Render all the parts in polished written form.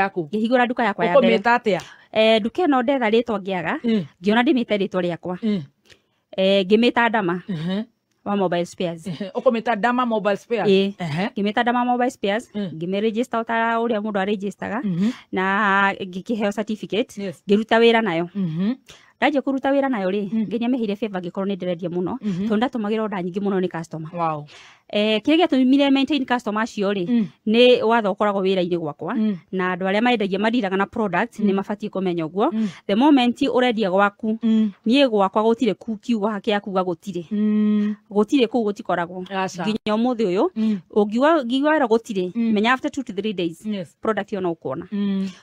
Yaku. Ngĩhingũra nduka yakwa ya mbere. Ũkũmĩta atĩa? Nduka ĩno ndetha rĩtwa ngĩaga, ngĩona ndĩmĩte rĩtwa rĩakwa. Ngĩmĩta Dama wa Mobile Spares. Ũkũmĩta Dama Mobile Spares? Ĩĩ. Ngĩmĩta Dama Mobile Spares. Ngĩmĩregister o ta ũrĩa mũndũ aregistaga na ngĩkĩheo certificate. Ngĩruta wĩra nayo. Ndanjia kũruta wĩra nayo rĩ, Ngai nĩameheire favor, ngĩkorwo nĩ ndĩrendia mũno, tondũ ndatũmagĩra order nyingĩ mũno nĩ customer. Kĩrĩa gĩatũmire maintain customer acio rĩ, nĩ watho ũkoragwo wĩra-inĩ gwakwa, na andũ arĩa marendagia mandiraga na product nĩ mabatiĩ kũmenya ũguo. The moment ũrendia gwaku, niĩ gwakwa gũtirĩ kiugo kĩa kuga gũtirĩ. Gũtirĩ kũu gũtikoragwo. Aca. Nginya ũmũthĩ ũyũ, ũngiuga ngiuga wĩra gũtirĩ, menya after 2 to 3 days product ĩyo no ũkuona.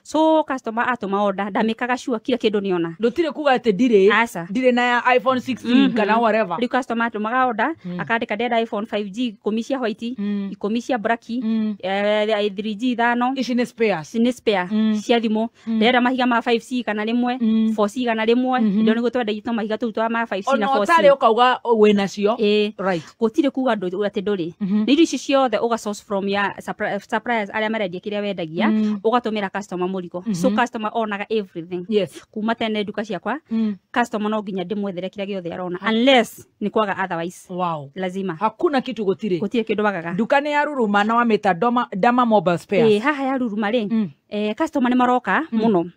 So customer atũma order, ndamĩkaga sure kila kĩndũ nĩona. Ndũtirĩ kuga atĩ ndirĩ. Aca. Ndirĩ na ya iPhone 16 kana whatever. Rĩu customer atũmaga order, akandĩka ndĩrenda iPhone 5G 10 cia white, 10 cia black, 3G 5. Ici nĩ spares. Nĩ spare cia thimũ. Ndĩrenda mahiga ma 5C 100, 4C 100. Indo nĩguo twendagia to mahiga tũu twa ma 5C na Ona 4C. ũtarĩ ũkauga wĩnacio. Ĩĩ. Gũtirĩ kuga atĩ ndũrĩ. Nĩ indo ici ciothe ũga source from ya suppliers arĩa marendia kĩrĩa wendagia, ũgatũmĩra customer mũrigo. So customer onaga everything. Kuma tene nduka ciakwa, customer no nginya ndĩmwethere kĩrĩa gĩothe arona, unless nĩ kwaga otherwise. Lazima. Hakuna kitu gũtirĩ. Gũtirĩ kĩndũ wagaga. Nduka nĩ ya ruruma na wamĩta Dama Mobile Spares. Ĩĩ, haha ya ruruma rĩ, customer nĩ maroka mũno.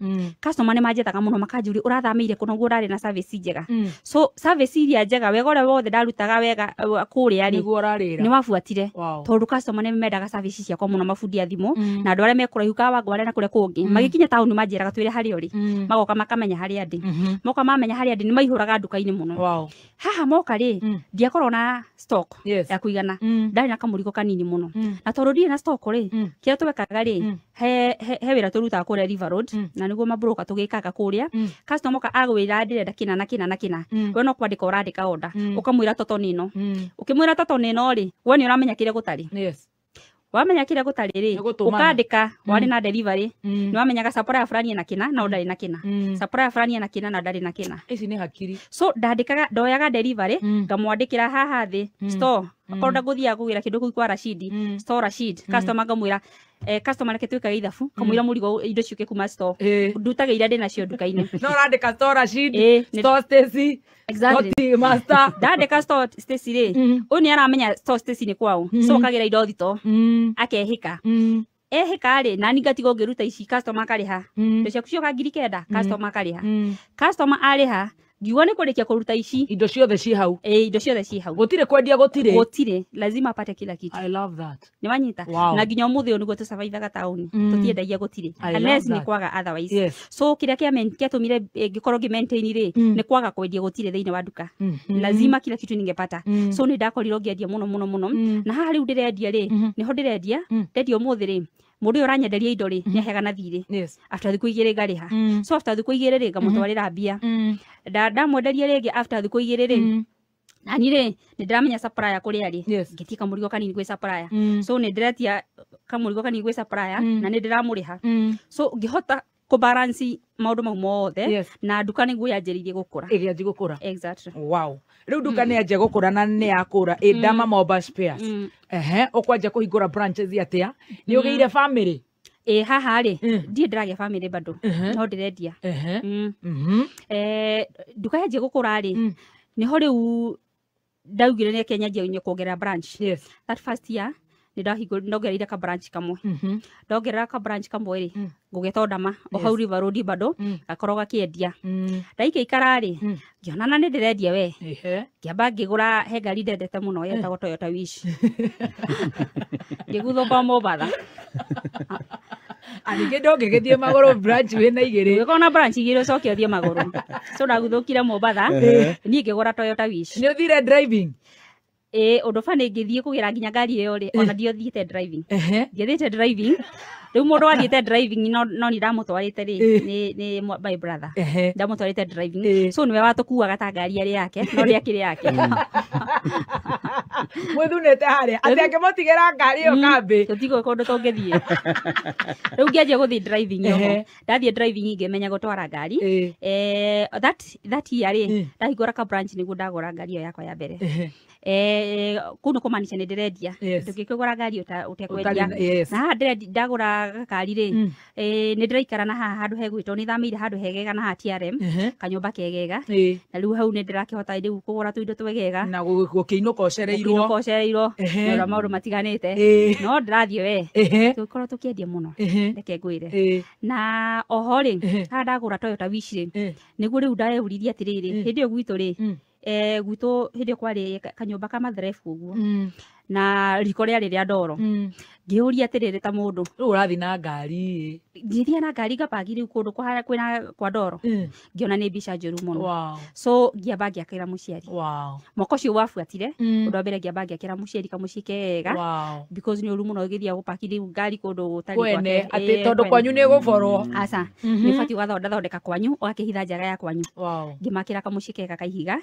Customer nĩ manjethaga mũno, makanjũria ũrathamĩire kũ noguo ũrarĩ na service njega. So service iria njega, wega ũrĩa wothe ndarutaga wega kũrĩa rĩ, Nĩguo ũrarĩra. Nĩ wabuatire. Tondũ customer nĩ mendaga service ciakwa mũno, mabundi a thimũ na andũ arĩa me kũraihu Kawangware na kũrĩa kũngĩ, magĩkinya taũni manjĩraga twĩre harĩa ũrĩ. Magoka makamenya harĩa ndĩ. Moka mamenya harĩa ndĩ, nĩ maihũraga nduka-inĩ mũno. Haha moka rĩ, ndiakorwo na stock ya kũigana. Ndarĩ na kamũrigo kanini mũno. Na tondũ ndirĩ na stock rĩ, kĩrĩa twekaga rĩ, he wĩra tũrutaga kũrĩa River Road, na nĩguo mabroka tũgĩkaga kũrĩa. Customer oka agwĩra ndĩrenda kĩna na kĩna na kĩna, we no kwandĩka ũrandĩka order, ũkamwĩra toto nĩ ĩno. Ũkĩmwĩra toto nĩ ĩno rĩ, we nĩ ũramenya kĩrĩa gũtarĩ. Wamenya kĩrĩa gũtarĩ rĩ, Nĩ gũtũmana. ũkandĩka warĩ na delivery, nĩ wamenyaga supplier fulani ena kĩna na ndarĩ na kĩna, supplier fulani ena kĩna na ndarĩ na kĩna. Ici nĩ hakiri. So ndandĩkaga, ndoyaga delivery, ngamwandĩkĩra haha thĩ store, akorwo ndagũthiaga kũgĩra kĩndũ kũu kwa Rashidi, store Rashid, customer ngamwĩra, customer reke twĩkage ithabu, kamwĩra mũrigo indo ciũke kuma store, ndutage iria ndĩnacio nduka-inĩ. No ũrandĩka store Rashid, store Stacy, store Master. Ndandĩka store Stacy rĩ, ũyũ nĩ aramenya store Stacy nĩ kwao, so akagĩra indo thito, akehĩka. Ehĩka rĩ, nani ngatigwo ngĩruta ici, customer akarĩha. Indo ciaku cioka 9,000, customer akarĩha. Customer arĩha, ngiuga nĩ kũrĩkia kũruta ici. Indo ciothe ci hau. Ĩ, indo ciothe ci hau. Gũtirĩ kwendia gũtirĩ. Gũtirĩ, lazima apate kila kitu. I love that. Nĩ wanyita? Na nginya ũmũthĩ ũyũ nĩguo tũcabaivaga taũni. Tũtiendagia gũtirĩ, I love unless nĩ that. kwaga otherwise. So kĩrĩa kĩatũmire ngĩkorwo ngĩ maintain rĩ, nĩ kwaga kwendia gũtirĩ thĩinĩ wa nduka. Lazima kila kitu ningepata. So nĩ ndakorirwo ngĩendia mũno mũno mũno. Na haha rĩu ndĩrendia rĩ, nĩho ndĩrendia. Ndendia ũmũthĩ rĩ, mũndũ ũyũ ũranyenderia indo rĩ, nĩ aheaga na thirĩ. After thikũ 2 ngarĩha. So after thikũ 2 rĩ, ngamũtwarĩra mbia. Ndamwenderia rĩngĩ after thikũ 2 rĩ, nani rĩ, nĩ ndĩramenya supplier kũrĩa rĩ, ngĩtie kamũrigo kanini gwĩ supplier. So nĩ ndĩretia kamũrigo kanini gwĩ supplier, na nĩ ndĩramũrĩha. So ngĩhota kũbalance maũndũ mau mothe, na nduka nĩguo yanjĩrĩirie gũkũra. Ĩgĩanji gũkũra. Exactly. Wow, rĩu nduka nĩ yanjia gũkũra na nĩ yakũra ĩ Dama Mobile Spares. Ehe, ũkwanjia kũhingũra branches atĩa? Nĩ ũgĩire family? Ĩ, haha rĩ, ndirĩ ndĩragĩa family bado, no ndĩrendia. Nduka yanjia gũkũra rĩ, nĩho rĩu ndaugire nĩ nyanjie kuongerera branch. That first year nĩ ndongereire ka branch kamwe. Ndongerera ka branch kamwe rĩ, ngũgeta Ndama o hau River Road bado, gakorwo gakĩendia. Ndaikaikara rĩ, ngĩona na nĩ ndĩrendia we, ngĩamba ngĩgũra, he ngari ndendete mũno yetagwo Toyota Wish, ngĩguthũka Mombatha. Ningĩ ndũngĩgĩthiĩ magũrũ branch wĩna igĩrĩ. Ũgĩkorwo na branch igĩrĩ ũcoke ũthiĩ magũrũ? So ndaguthũkire Mombatha, niĩ ngĩgũra Toyota Wish. Nĩ ũthire driving? Ĩ, ũndũ bani ngĩthiĩ kũgĩra nginya ngari ĩyo rĩ, ona ndiothiĩte driving. Ndiathiĩte driving. Rĩu mũndũ wathiĩte driving, no nĩ ndamũtwarĩte rĩ, nĩ my brother. Ndamũtwarĩte driving. So nĩwe watũkuaga ta ngari arĩ yake, no ndĩakĩrĩ yake. Mwĩthunĩte harĩa atĩ akĩmũtigĩra ngari ĩyo kambĩ. Tũtigũ kũndũ tũngĩthiĩ. Rĩu ngĩanjia gũthiĩ driving oho. Ndathiĩ driving ngĩmenya gũtwara ngari. That year rĩ, ndahingũra ka branch nĩguo ndagũra ngari ĩyo yakwa ya mbere. Kũu nĩ kũmaanisha nĩ ndĩrendia. Ndũngĩkĩgũra ngari ũtekwendia. Ũtarĩ. Na haha ndagũra ndagũra gakari rĩ, nĩ ndĩraikara na haha handũ hegwĩtwo, nĩ thamĩire handũ hegega na haha TRM, kanyũmba kegega, na rĩu hau nĩ ndĩrakĩhota rĩu kũgũra tũindo twegega na gũkĩinũka ũcereirwo, gũkĩinũka ũcereirwo nĩ ũndũ wa maũndũ matiganĩte, no ndĩrathiĩ we tũkorwo tũkĩendia mũno, reke ngwĩre. Na oho rĩ, haha ndagũra Toyota Wish rĩ, nĩguo rĩu ndareũririe atĩrĩrĩ, hĩndĩ ĩyo gwitũ rĩ, gwitũ hĩndĩ ĩyo kwarĩ kanyũmba ka matherebu ũguo, na riko rĩarĩ rĩa ndoro. Ngĩũria atĩrĩrĩ ta mũndũ, rĩu ũrathiĩ na ngari? Ngĩthiĩ na ngari ngabagi rĩu kũndũ kwĩna kwa ndoro, ngĩona nĩ mbica njũru mũno. So ngĩamba ngĩakĩra mũciari. Mwaka ũcio wabuatire, ũndũ wa mbere ngĩamba ngĩakĩra mũciari kamũciĩ kega, because nĩ ũru mũno ũgĩthiĩ gũpaki rĩu ngari kũndũ gũtarĩ kwene, atĩ tondũ kwanyu nĩ gũborwo. Aca, nĩ ũbatiĩ ũgathondeka kwanyu, ũgakĩhitha njaga ya kwanyu. Ngĩmakĩra kamũciĩ kega ka ihiga,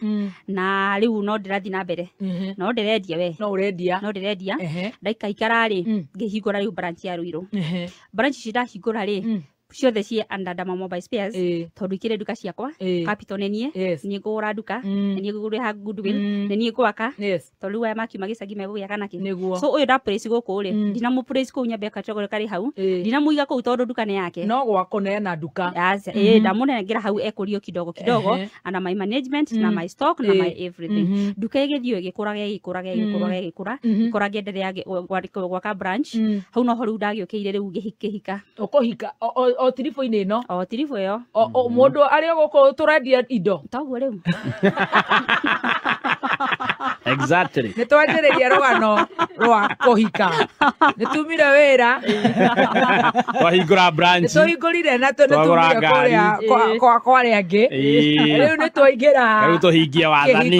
na rĩu no ndĩrathiĩ na mbere, no ndĩrendia we, no ũrendia, no ndĩrendia. Ndaikaikara rĩ, ngĩhingũra rĩu branch ya Ruiru. Branch ici ndahingũra rĩ, ciothe ciĩ under Dama Mobile Spares, tondũ ikĩrĩ nduka ciakwa, capital nĩ niĩ, niĩ ngũgũra nduka, nĩ niĩ ngũrĩha goodwill, nĩ niĩ ngwaka, tondũ rĩu aya makiuma gĩcagi megũgĩaka nakĩ. So ũyũ ndaplace gũkũ rĩ, ndinamũplace kũu nyambe category karĩ hau, ndinamũiga kũu tondũ nduka nĩ yake, no gwakwo na nduka. Ndamũnengera hau ekũrio kidogo kidogo, ana my management na my stock na my everything. Nduka ĩgĩthiĩ ĩgĩkũraga ĩgĩkũraga ĩgĩkũraga ĩgĩkũra, ĩkũra ngĩenderea gwaka branch. Hau noho rĩu ndagĩũkĩire rĩu ngĩhika. Ũkũhika o tiribũ-inĩ ĩno? O tiribũ ĩyo. Mũndũ arĩ o gũkũ tũrendia indo? Toguo rĩu. Exactly. Nĩ twanjĩrĩria rũgano rwa kũhika. Nĩ tumire wĩra. Twahingũra branch. Nĩ tũhingũrire na nĩ tumire kũrĩa kwa arĩa angĩ. Rĩu nĩ twaingĩra. Rĩu tũhingie wathani.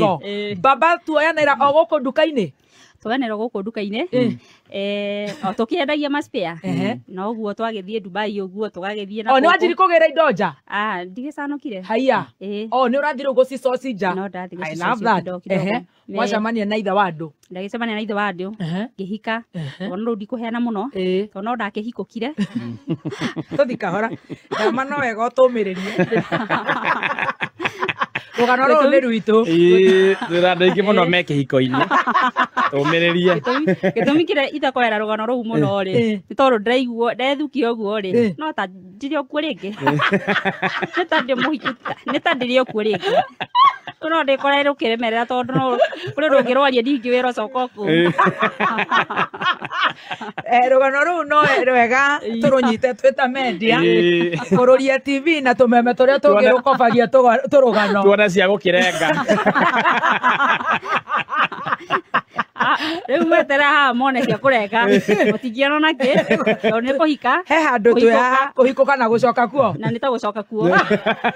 Baba, tuoyanĩra o gũkũ nduka-inĩ? Twoyanĩra gũkũ nduka-inĩ, o tũkĩendagia maspare, na ũguo twagĩthiĩ Dubai ũguo tũgagĩthiĩ na O nĩ wanjiri kũgĩra indo nja? Ndigĩcanũkire. Haiya. O nĩ ũrathiĩ rĩu gũcicoci nja? No ndathiĩ I love that. Mwacemania na ithe wa andũ? Ndagĩcemania na ithe wa andũ, ngĩhika, tondũ rĩu ndikũheana mũno, tondũ no ndakĩhikũkire. Tũthi kahora. Ndama no wega ũtũmĩrĩrie. Rũgano rũrũ nĩ rwitũ. Twĩna andũ aingĩ mũno me kĩhiko-inĩ. Tũmĩrĩrie. Gĩtũmi kĩrĩa itakwera rũgano rũu mũno rĩ, nĩ tondũ ndĩraigua ndethukia ũguo rĩ, no ta ndirĩ o kuo rĩngĩ. Nĩ ta ndĩ mũhiku, nĩ ta ndĩrĩ o kuo rĩngĩ. No ndĩkore rũkĩremerera tondũ no kũrĩ ũndũ ũngĩrwaria ndingĩwĩra ũcoka kũu. Rũgano rũu no rwega tũrũnyite twĩ ta media, kũrũria TV na tũmeme tũrĩa tũngĩrũkobagia tũrũgano. Tuona cia gũkĩrenga. Rĩu meterera haha mone cia kũrenga, mũtingĩona nakĩ, tondũ nĩ kũhika. He handũ twĩ haha kũhikũka na gũcoka kuo. Na nĩ ta gũcoka kuo.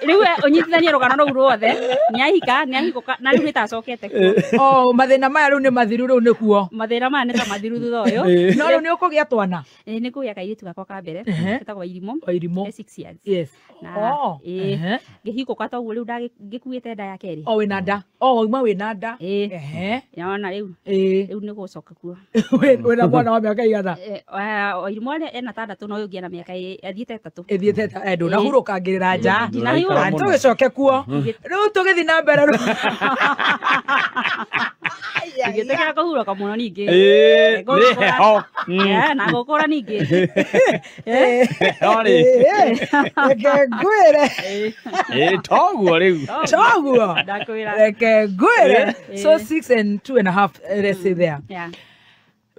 Rĩu we ũnyitithanie rũgano rũu ruothe, nĩ ahika, nĩ ahikũka, na rĩu nĩ ta acokete kuo. O mathĩna maya rĩu nĩ mathiru, rĩu nĩ kuo. Mathĩna maya nĩ ta mathiru thutha ũyũ. No rĩu nĩ ũkũgĩa twana? Nĩ kũgĩa kairĩtu gakwa ka mbere, getagwo Irimũ. Irimũ. 6 years. Na ngĩhikũka toguo rĩu ngĩkuĩte nda ya kerĩ. O wĩna nda. O wauma wĩna nda. Nĩwona rĩu. Rĩu nĩ gũcoka kuo. Wĩna mwana wa mĩaka igana? Irimũ ena 6 na ũyũ ũngĩ ena mĩaka ĩthiĩte 3. Ĩthiĩte ndũnahurũkangĩrĩra nja. Tũgĩcoke kuo. Rĩu tũgĩthiĩ na mbere rĩu. Ngĩtĩkĩra kũhurũka mũno ningĩ. Nĩ heho. Na gũkũra ningĩ. Reke ngwĩre. Toguo rĩu. Toguo. Ndakwĩra. Reke ngwĩre. So 6 and 2.5, let's say there.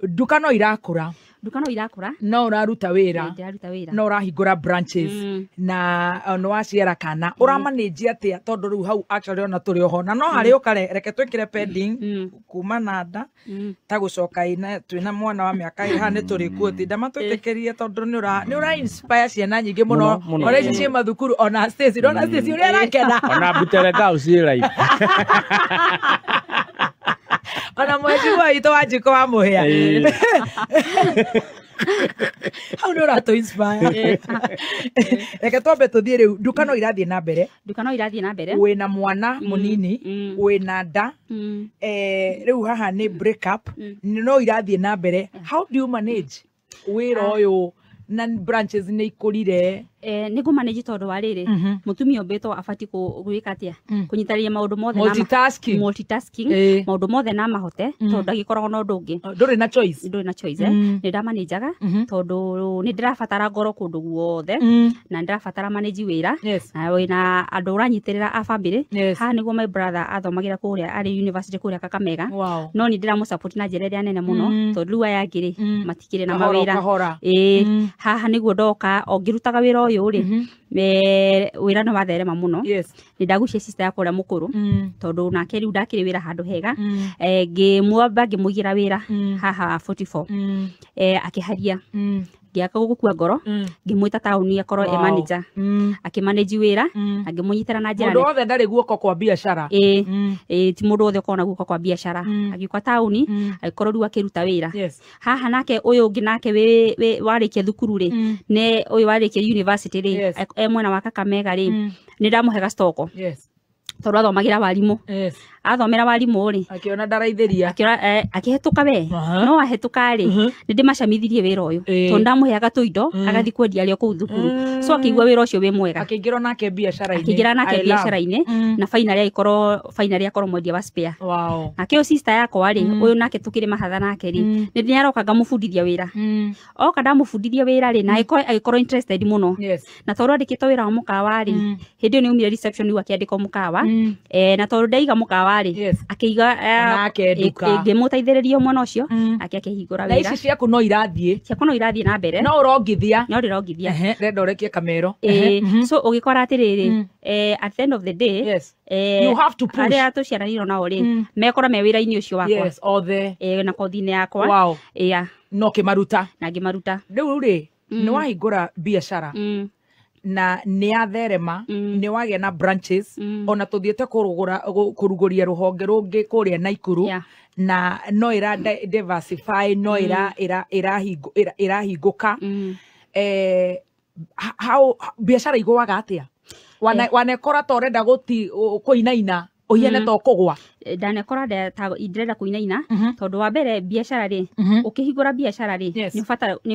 Nduka no irakũra. Nduka no irakũra. No ũraruta wĩra. Ndĩraruta wĩra. No ũrahingũra branches. Na nĩ waciara kana. Ũramanage atĩa tondũ rĩu hau actually ona tũrĩ oho. Na no harĩ ũkare reke twĩkĩre pending kuma na nda ta gũcoka ina twĩna mwana wa mĩaka ĩha nĩ tũrĩ kuo ti ndama twĩtĩkĩrie tondũ nĩ ũra inspire ciana nyingĩ mũno. Ona ici ciĩ mathukuru ona Stacy, ndona Stacy ũrĩa arakena. Ona Butere Girls ciĩ live. Ona mheshimiwa witũ wa Njiko wa Mũhĩa. Hau nĩ ũratũ inspire. Reke twambe tũthiĩ rĩu, nduka no irathiĩ na mbere. Nduka no irathiĩ na mbere. Wĩna mwana mũnini, wĩna nda, rĩu haha nĩ break up, no irathiĩ na mbere. How do you manage wĩra ũyũ na branches nĩ ikũrire? Nĩ ngũmanage tondũ wa rĩrĩ, mũtumia ũmbĩtwo abatiĩ gwĩka atĩa, kũnyitanĩria maũndũ mothe na Multitasking. Multitasking. Maũndũ mothe na mahote, tondũ ndagĩkoragwo na ũndũ ũngĩ. Ndũrĩ na choice. Ndũrĩ na choice. Nĩ ndamanajaga tondũ nĩ ndĩrabatara ngorwo kũndũ guothe na nĩ ndĩrabatara manage wĩra na wĩna andũ ũranyitĩrĩra a family. Haha nĩguo my brother athomagĩra kũrĩa arĩ university kũrĩa Kakamega, no nĩ ndĩramũ support na njĩra ĩrĩa nene mũno, tondũ rĩu aya angĩ rĩ, matikĩrĩ na Kahora, mawĩra. Kahora. Ĩĩ, haha nĩguo ndoka o ngĩrutaga wĩra ũyũ rĩ, wĩra nĩ watherema mũno. Nĩ ndagucia sister yakwa ũrĩa mũkũrũ, tondũ nake rĩu ndakĩrĩ wĩra handũ hega. Ngĩmwamba ngĩmũigĩra wĩra haha 44. Akĩharia, ngĩaka gũkua ngoro, ngĩmwĩta taũni akorwo e manager, akĩmanage wĩra na ngĩmũnyitĩra na njĩra Mũndũ wothe ndarĩ guoko kwa biacara. Ĩĩ. Ĩĩ, ti mũndũ wothe ũkoragwo na guoko kwa biacara. Agĩũka taũni, agĩkorwo rĩu akĩruta wĩra. Haha nake ũyũ ũngĩ nake warĩkia thukuru rĩ, nĩ ũyũ warĩkia university rĩ, e mwena wa Kakamega rĩ, nĩ ndamũhe gastoko tondũ athomagĩra warimũ. Athomera warimũ rĩ, Akĩona ndaraithĩria. Akĩora, akĩhetũka we. No ahĩtũka rĩ, nĩ ndĩmacamithirie wĩra ũyũ, tondũ ndamũheaga tũindo agathiĩ kwendia arĩ o kũu thukuru, so akĩigua wĩra ũcio wĩ mwega. Akĩingĩra nake biacara-inĩ. Akĩingĩra nake I love. biacara-inĩ, na finally agĩkorwo, finally akorwo mwendia wa spare. Nake ũyũ sister yakwa rĩ, ũyũ nake tũkĩrĩ mahatha nake rĩ, nĩ nĩaroka ngamũbundithia wĩra. Oka ndamũbundithia wĩra rĩ, na agĩkorwo interested mũno, na tondũ andĩkĩtwo wĩra wa mũkawa rĩ, hĩndĩ ĩyo nĩ aumire reception, rĩu akĩandĩkwo mũkawa. Na tondũ ndaiga mũkawa rĩ, akĩiga Onake nduka. Ngĩmũteithĩrĩria mwena ũcio, nake akĩhingũra Na wĩra. Ici ciaku no irathiĩ. Ciakwa no irathiĩ na mbere. No ũrongithia. No ndĩrongithia. Ehe, renda ũrekie kamero. Ĩĩ, so ũgĩkora atĩrĩrĩ, at the end of the day, You have to push. arĩa tũciaranirwo nao rĩ, mekora me wĩra-inĩ ũcio wakwa. Yes, othe. Na kothi-inĩ yakwa. Yeah. No kĩmaruta. Na ngĩmaruta. Rĩu rĩ, nĩ wahingũra biacara na nĩ yatherema, nĩ wagĩa na branches, ona tũthiĩte kũrugũria rũhonge rũngĩ kũrĩa Naikuru, na no ĩra diversify, no ĩrahingũka. How biacara igũaga atĩa? Wanekora ta ũrenda gũti kũinaina, ũhiane ta ũkũgwa? Ndanekora ta ndĩrenda kũinaina, tondũ wa mbere biacara rĩ, ũkĩhingũra biacara rĩ, nĩ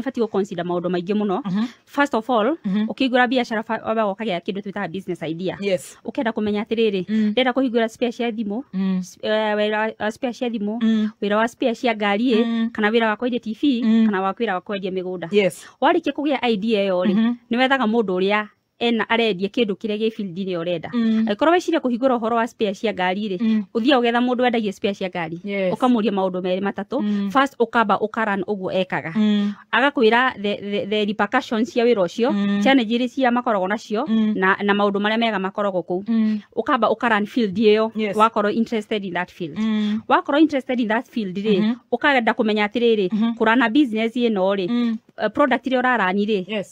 ũbatiĩ gũ-consider maũndũ maingĩ mũno. First of all, ũkĩhingũra biacara wambaga ũkagĩa kĩndũ twĩtaga business idea. Ũkenda kũmenya atĩrĩrĩ, ndĩrenda kũhingũra spare cia thimũ, wĩra wa spare cia thimũ, wĩra wa spare cia ngari ĩ, kana wĩra wa kwendia TV, kana wa wĩra wa kwendia mĩgũnda. Warĩkia kũgĩa idea ĩyo rĩ, nĩ wethaga mũndũ ũrĩa ena arendia kĩndũ kĩrĩa gĩ field-inĩ ĩyo ũrenda. Angĩkorwo weciria kũhingũra ũhoro wa spare cia ngari rĩ, ũthiaga ũgetha mũndũ wendagia spare cia ngari, ũkamũria maũndũ merĩ matatũ. First ũkamba ũkaran ũguo ekaga, agakwĩra the repercussions cia wĩra ũcio, challenge iria cia makoragwo nacio, na maũndũ marĩa mega makoragwo kũu. Ũkamba ũkaran field ĩyo. Wakorwo interested in that field, wakorwo interested in that field rĩ, ũkenda kũmenya atĩrĩrĩ, kũrana business ĩno rĩ, product ĩrĩa ũrarani rĩ,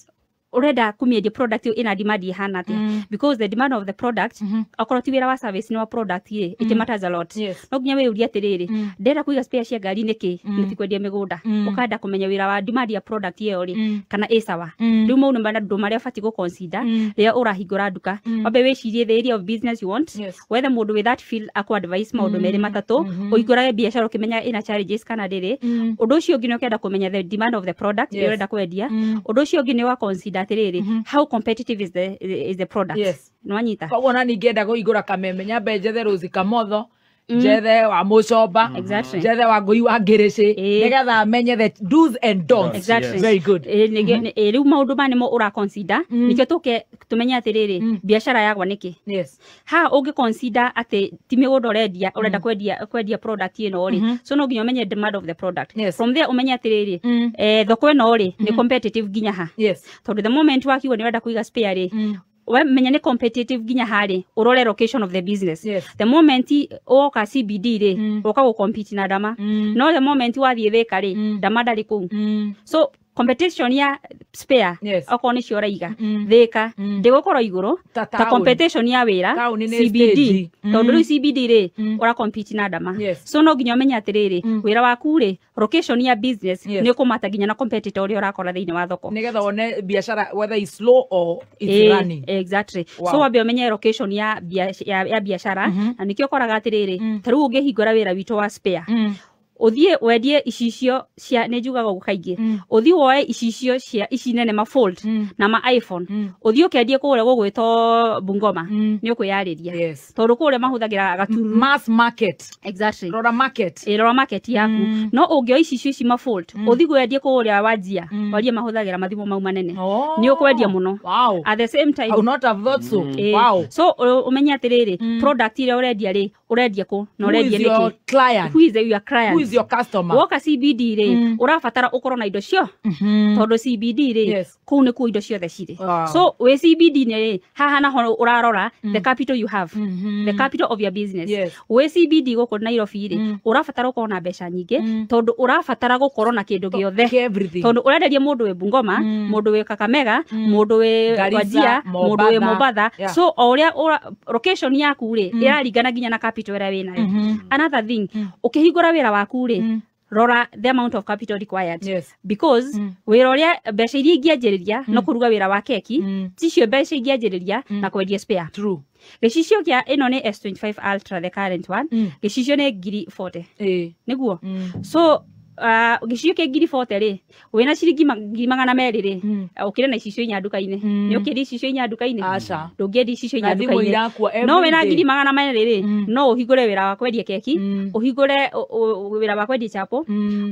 ũrenda kũmĩendia product ĩyo ĩna demand ĩhana atĩa? Because the demand of the product, okorwo ti wĩra wa service, nĩ wa product rĩ, it matters a lot. No nginya wĩyũrie atĩrĩrĩ, ndĩrenda kũiga spare cia ngari nĩkĩ, nĩ ti kwendia mĩgũnda? Ũkenda kũmenya wĩra wa demand ya product ĩyo rĩ, kana ĩ sawa. Rĩu mau nĩ maũndũ marĩa ũbatiĩ gũ consider rĩrĩa ũrahingũra nduka. Wambe wĩcirie the area of business you want, wethe mũndũ with that field akũ advice maũndũ merĩ matatũ, ũhingũrage biacara ũkĩmenya ĩna challenges kana ndĩrĩ. Ũndũ ũcio ũngĩ nĩ ũkenda kũmenya the demand of the product ĩrĩa ũrenda kwendia. Ũndũ ũcio ũngĩ nĩ wa consider atĩrĩrĩ, how competitive is the product. Nĩwanyita? Koguo na ningĩenda kũhingũra kameme, nyambe njethe Rose Kamotho, njethe wa Mũcomba, njethe wa Ngũi wa Ngĩrĩcĩ, nĩgetha amenye the do's and don'ts. Very good. Ĩĩ, rĩu maũndũ maya nĩmo ũra consider, nĩkĩo tũke tũmenye atĩrĩrĩ, biacara yagwa nĩkĩ. Ha ũngĩ consider atĩ ti mĩgũnda ũrendia, ũrenda kwendia product ĩno rĩ, so no nginya ũmenye demand of the product. From there ũmenye atĩrĩrĩ, thoko ĩno rĩ, nĩ competitive nginya ha, tondũ the moment wakiuga nĩ ũrenda kũiga spare rĩ, we menya nĩ competitive nginya harĩ, ũrore location of the business. The moment woka CBD rĩ, ũka gũ compete na ndama, no the moment wathiĩ Thĩka rĩ, ndama ndarĩ kũu. So competition ya spare, okorwo nĩcio ũraiga Thĩka, ndĩgũkorwo igũrũ Ta ta taũni. competition ya wĩra Taũni nĩ CBD, stage. Tondũ rĩu CBD rĩ, ũra compete na ndama. So no nginya ũmenye atĩrĩrĩ, wĩra waku rĩ, location ya business nĩ ũkũmata nginya na competitor ũrĩa ũrakora thĩinĩ wa thoko. Nĩgetha wone biacara whether it's slow or it's running. Exactly. So wambe ũmenye location ya biacara, na nĩkĩo ũkoraga atĩrĩrĩ, ta rĩu ũngĩhingũra wĩra witũ wa spare, Uthie wendie icicio cia nĩ njugaga ũguo kaingĩ, uthie woe icicio cia ici nene ma fold na ma iPhone, uthie ũkendie kũrĩa gũgwĩtwo Bungoma, nĩ ũkwĩyarĩria. Tondũ kũrĩa mahũthagĩra gatururu. Mass market. Exactly. Rora market. Ĩ, rora market yaku. No ũngĩoya icicio ici ma fold, ũthiĩ wendie kũrĩa Wanjia, waria mahũthagĩra mathimũ mau manene, nĩ ũkwendia mũno. At the same time, I would not have thought so. Ĩ, so ũmenye atĩrĩrĩ, product ĩrĩa ũrendia rĩ, ũrendia kũ na Who ũrendia is your nĩkĩ? client? Who is your client? Who is your customer? Woka CBD rĩ, ũrabatara ũkorwo na indo cio, tondũ CBD rĩ, kũu nĩkuo indo ciothe cirĩ. So wĩ CBD nĩ rĩ, haha naho ũrarora the capital you have, the capital of your business. Wĩ CBD gũkũ Nairobi rĩ, ũrabatara ũkorwo na mbeca nyingĩ, tondũ ũrabatara gũkorwo na kĩndũ gĩothe. Everything. Tondũ ũrenderia mũndũ wĩ Bungoma, mũndũ wĩ Kakamega, mũndũ wĩ Garissa, Wajia, mũndũ wĩ Mombatha. Mombatha. So o ũrĩa location yaku rĩ, ĩraringana nginya na capital ĩrĩa wĩnayo. Another thing, ũkĩhingũra wĩra waku rĩ, rora the amount of capital required, because wĩra ũrĩa mbeca iria ingĩanjĩrĩria no kũruga wĩra wa keki, ticio mbeca ingĩanjĩrĩria na kwendia spare. True. Gĩcicio kĩa ĩno nĩ S25 Ultra, the current one, gĩcicio nĩ ngiri 40. Nĩguo. So gĩcicio kĩa ngiri 40 rĩ, wĩna ciringi 200,000 rĩ, ũkĩrĩ na icicio inya nduka-inĩ, nĩ ũkĩendia icicio inya nduka-inĩ? Aca. Ndũngĩendia icicio inya Na thimũ nduka-inĩ. irakua No every wĩna day. 200,000 rĩ, no ũhingũre wĩra wa kwendia keki, ũhingũre wĩra wa kwendia chapo,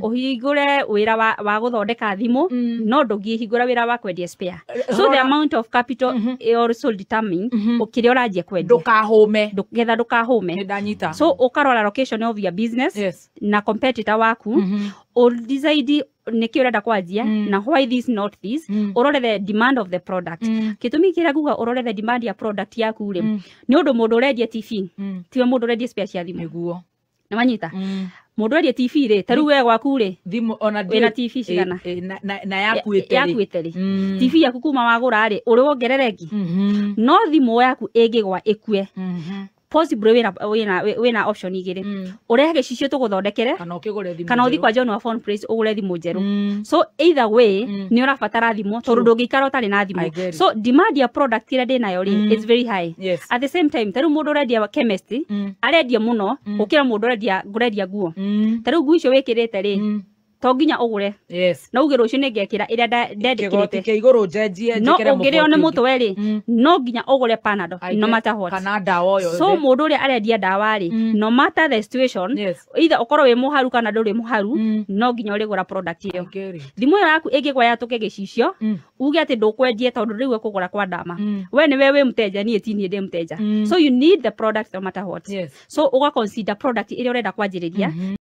ũhingũre wĩra wa gũthondeka thimũ, no ndũngĩhingũra wĩra wa kwendia spare. So the amount of capital also determine kĩrĩa ũranjia kwendia. Ndũkahũme. Getha ndũkahũme. Nĩ ndanyita. So ũkarora location of your business na competitor waku, decide nĩkĩ ũrenda kwanjia na why this, not this. Ũrore the demand of the product. Gĩtũmi kĩrĩa nguga ũrore the demand ya product yaku rĩ, nĩ ũndũ mũndũ ũrendia TV tiwe mũndũ ũrendia spare cia thimũ. Nĩguo. Nĩ wanyita? Mũndũ ũrendia TV rĩ, ta rĩu we gwaku rĩ, Thimũ ona wĩna TV cigana? Na yaku ĩte rĩ. Yaku ĩte rĩ. TV yaku kuma wagũra rĩ, ũrĩ wongerere ĩngĩ? No thimũ yaku ĩngĩgwa ĩkue, possibly wĩna option igĩrĩ: ũrehe gĩcicio tũgũthondekere, kana ũkĩgũre thimũ kana ũthiĩ njerũ. Kwa John wa Phone Place ũgũre thimũ njerũ. So either way, nĩ ũrabatara thimũ, tondũ ndũngĩikara ũtarĩ na I thimũ. get it. So demand ya product ĩrĩa ndĩnayo rĩ is very high. At the same time, ta rĩu mũndũ ũrendia chemist arendia mũno gũkĩra mũndũ ũrendia ngũrendia nguo. Ta rĩu nguo icio wĩkĩrĩte rĩ, to nginya ũgũre, no uge rũciũ nĩ ngekĩra ĩrĩa kĩgoti ndendĩkĩrĩte. Kĩa igũrũ njenjie No njĩkĩre ũngĩrĩo nĩ mũboti ũngĩ. mũtwe rĩ, no nginya ũgũre Panadol, I no get- matter what. Kana ndawa o yothe. So mũndũ ũrĩa arendia ndawa rĩ, no matter the situation, either ũkorwo wĩ mũharu kana ndũrĩ mũharu, no nginya ũrĩgũra product ĩyo. I get it. Thimũ ĩyo yaku ĩngĩgwa yatũke gĩcicio, uge atĩ ndũkwendia tondũ rĩu ĩkũgũra kwa ndama, we nĩwe wĩ mũteja, niĩ ti niĩ ndĩ mũteja. So you need the product no matter what. So ũga consider product ĩrĩa ũrenda kwanjĩrĩria.